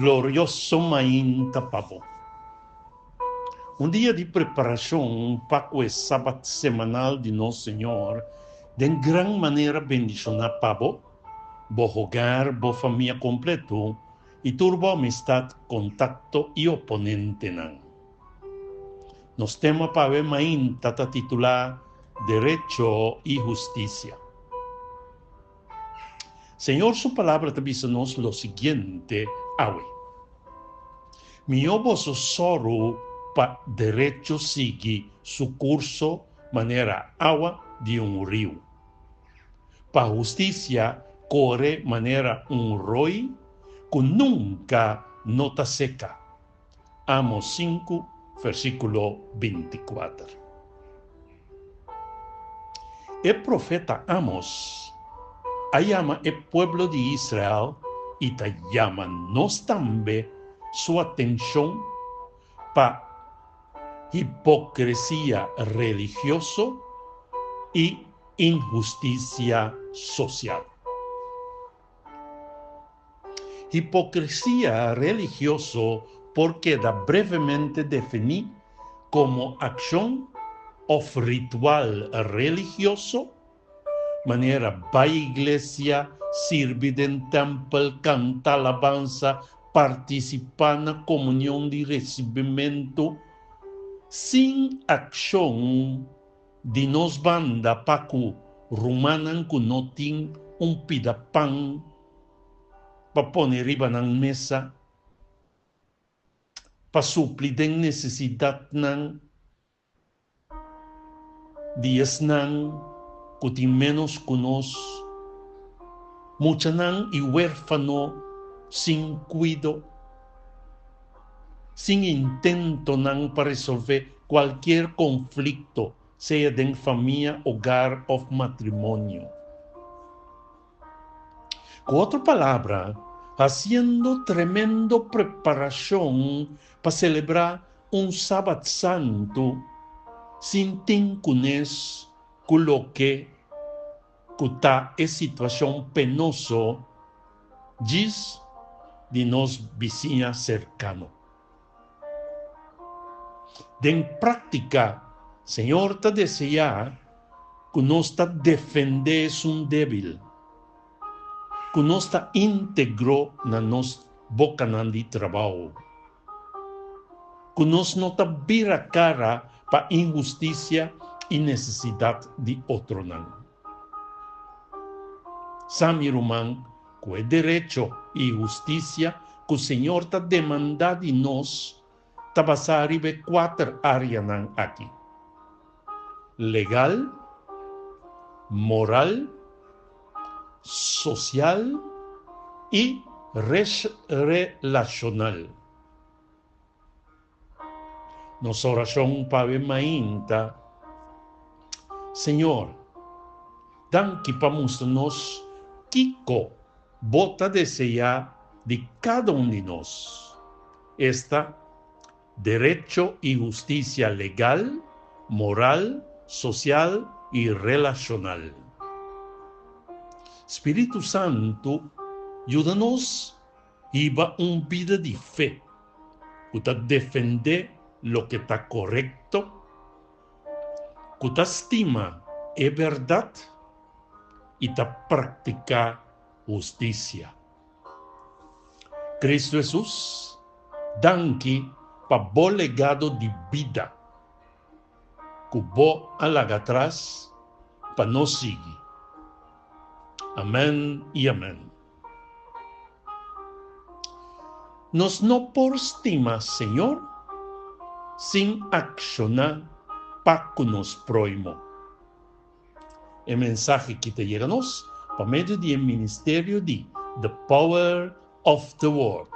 Glorioso mainta pa bo. Un dia di preparashon pa ku e Sabat semanal di nos Señor den gran manera bendishoná pa bo, bo hogar, bo famia kompleto i tur bo amistat, kontakto i oponentenan. Nos tema pa awe mainta ta titulá Derecho i Hustisia. Señor su palabra ta bisa nos lo siguiente awe, Mihó boso sòru pa derecho sigui su kurso manera awa di un riu, pa hustisia kore manera un roi ku nunka no ta seka. Amos sinku, versíkulo bintikuater. E profeta Amos a yama e pueblo di Israel i ta yama nos tambe su atenshon pa hipokresia religioso i inhustisia sosial. Hipokresia religioso por keda brevemente definí komo akshon òf ritual religioso, manera bai iglesia, sirbi den tèmpel, kanta alabansa, partisipá na komunion di resibimentu, sin akshon Di nos banda pa ku rumannan ku no tin un pida pan pa pone riba nan mesa, pa supli den nesesidatnan di esnan ku tin ménos ku nos, muchanan i wérfano sin kuido. Sin intentonan pa resolvé kualkier konflikto, sea den famia, ogar òf matrimonio. Ku otro palabra, hasiendo tremendo preparashon pa selebrá un Sabat santu sin tin kunes ku loke ku ta e situashon penoso djis di nos bisiña serkano. Den práktika, Señor ta deseá ku nos ta defendé esun débil, ku nos ta íntegro na nos bokanan di trabou, ku nos no ta bira kara pa inhustisia i nesesidat di otronan. Sa mi ruman ku e derecho i hustisia ku Señor ta demandá di nos ta basá riba e kuater áreanan aki, legal, moral, sosial i relashonal. Nos orashon pa awe mainta, Señor, danki pa mustra nos kiko Bo ta deseá di kada un di nos, esta, derecho i hustisia legal, moral, sosial i relashonal. Spiritu Santu yuda nos Hiba un bida di fe ku ta defendé loke ta korekto, ku ta stima e bèrdat i ta praktiká hustisia. Kristu Hesus, danki pa bo legado di bida ku bo a laga atras pa nos sigui. Amèn i amèn. Nos no por stima Señor sin akshoná pa ku nos próhimo. E mensahe ki ta yega nos pa medio di e ministerio di The Power of the Word.